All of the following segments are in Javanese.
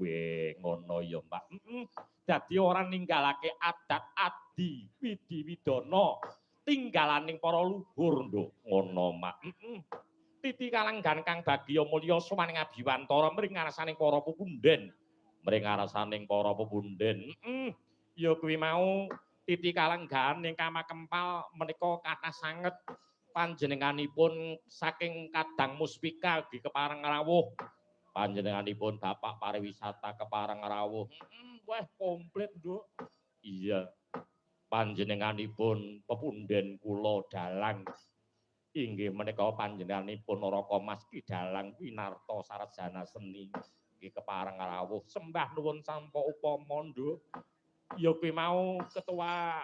Weh, ngono ya, Mbak. Heeh. Dadi ora ninggalake adat adi widi widana tinggalaning para luhur, Nduk. Ngono, Mak. Heeh. Titi kalenggan kang bagya mulya sowan ngabiwantara mring ngarsaning para pepundhen. Mring ngarsaning para pepundhen. Heeh. Ya kuwi mau titi kalenggan ingkang makempal menika kathah sanget panjenenganipun saking Kadang Muspika ugi kepareng rawuh. Panjenenganipun Bapak Pariwisata kepareng rawuh. Heeh, wah komplit, Nduk. Iya. Panjenenganipun pepunden kula dalang inggih menika panjenenganipun Raka Mas Ki Dalang Winarta Sarjana Seni nggih kepareng rawuh. Sembah nuwun tanpa upama, Nduk. Ya kuwi mau ketua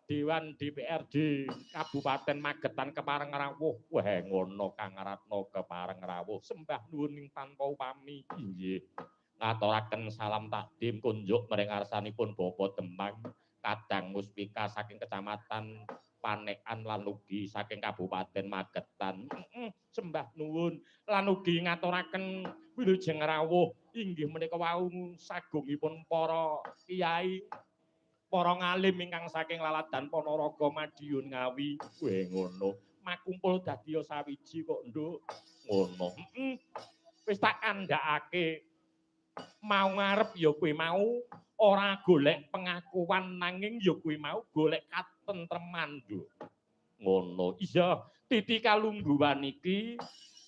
Dewan DPRD Kabupaten Magetan kepareng rawuh. Wah ngono Kang Ratno kepareng rawuh. Sembah nuwun ing tanpa upami. Inggih. Ngaturaken salam takdim kunjuk mring ngarsanipun Bapak Demang Kadang Muspika saking Kecamatan Panekan lan ugi saking Kabupaten Magetan. Sembah nuwun lan ugi ngaturaken wilujeng rawuh inggih menika wau sagungipun para kiai, para ngalim ingkang saking Laladan Ponorogo, Madiun, Ngawi. Weh ngono. Makumpul dadi sawiji kok, Nduk. Ngono. Heeh. Wis tak kandhakake mau ngarep ya kuwi mau ora golek pengakuan nanging ya kuwi mau golek katentreman, Nduk. Ngono. Iya, titi kalungguhan iki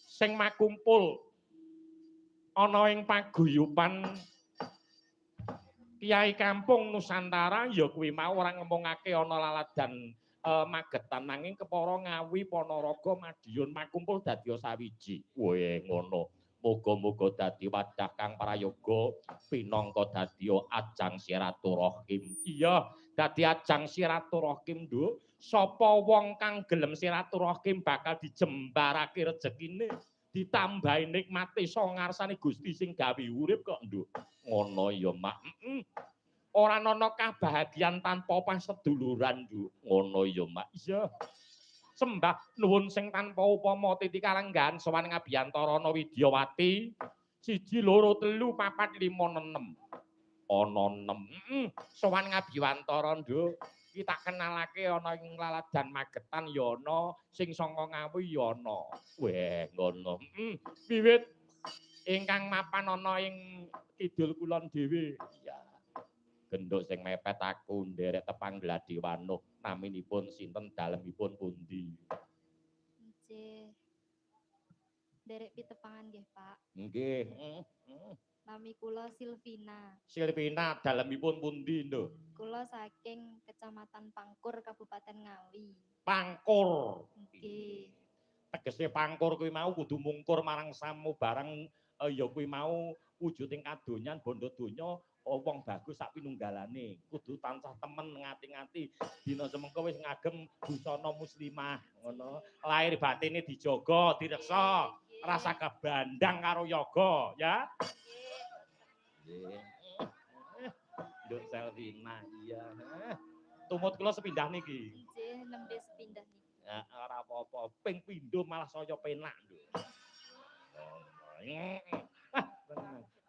sing makumpul ana ing paguyuban Kiai Kampung Nusantara ya kuwi mau ora ngomongake ana Laladan Magetan nanging kepara Ngawi, Ponorogo, Madiun makumpul dadi sawiji. Weh ngono. Muga-muga dadi wadah kang prayoga pinangka dadi ajang silaturahim. Iya, dadi ajang silaturahim, Nduk. Sapa wong kang gelem silaturahim bakal dijembarake rezekine, ditambahi nikmate saka ngarsane Gusti sing gawe urip kok, Nduk. Ngono ya, Mak. Heeh. Ora ana kabahagian tanpa paseduluran, Nduk. Ngono ya, Mak. Iya. Sembah nuwun sing tanpa upama titi kalenggahan sowan ngabiyantara ana Widyawati. 1 2 3 4 5 6. Ana 6. Heeh. Sowan ngabiwantara, Nduk. Iki tak kenalake ana ing Laladan Magetan ya ana, sing saka Ngawi ya ana. Weh, ngono. Heeh. Wiwit ingkang mapan ana ing kidul kulon dhewe. Iya. Genduk sing mepet aku nderek tepang gladi wanuh. Naminipun sinten, dalemipun pundi? Nggih. Nderek pitepangan nggih, Pak. Nggih. Heeh. Nami kula Silvina. Silvina dalemipun pundi, Nduk? Kula saking Kecamatan Pangkur, Kabupaten Ngawi. Pangkur. Nggih. Tegese pangkur kuwi mau kudu mungkur marang samubarang ya kuwi mau wujuding kadonyan bondo donya wong bagus sak pinunggalane kudu tansah temen ngati-ngati dina semengko wis ngagem busana muslimah ngono, lahir batine dijaga, direksa, rasa kebandang karo yoga ya. Nggih. Nduk Selvina, iya. Tumut kula sepindah niki. Nggih, nembe sepindah niki. Ya, ora apa-apa, ping pindho malah saya penak, Nduk.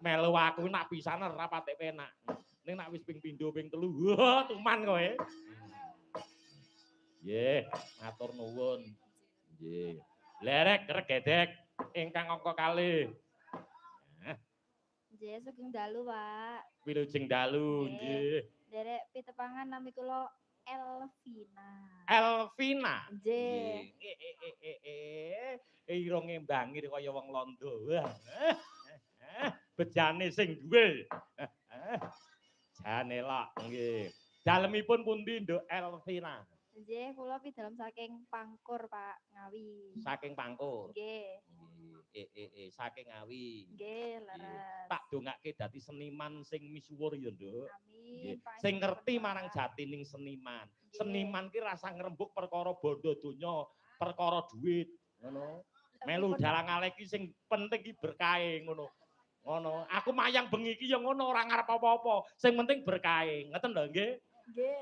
Melu aku nak pisanan ora patek penak. Ning nak wis ping pindho ping telu, wah tuman kowe. Nggih, matur nuwun. Nggih. Lerek regedek ingkang angka kalih. Nggih, sugeng dalu, Pak. Wilujeng dalu, nggih. Nderek pitepangan nami kula Elvina. Elvina. Nggih. Irunge bangir kaya wong londo. Wah. Bejane sing duwe. Jane lak nggih. Dalemipun pundi, Nduk Elvina? Nggih, kula pidalem saking Pangkur, Pak, Ngawi. Saking Pangkur. Nggih. Saking Ngawi. Nggih, leres. Tak dongake dadi seniman sing misuwur ya, Nduk. Amin. Sing ngerti marang jatining seniman. Seniman ki rasa ngrembug perkara bondo donya, perkara duit, ngono. Melu dalang alek ki sing penting ki berkahe ngono. Ngono. Aku mayang bengi iki ya ngono, ora ngarep apa-apa. Sing penting berkahe. Ngeten lho nggih. Nggih.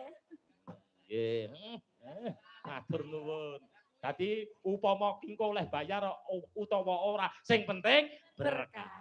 Nggih. Matur nuwun. Dadi upama kingko oleh bayar utawa ora, sing penting berkah.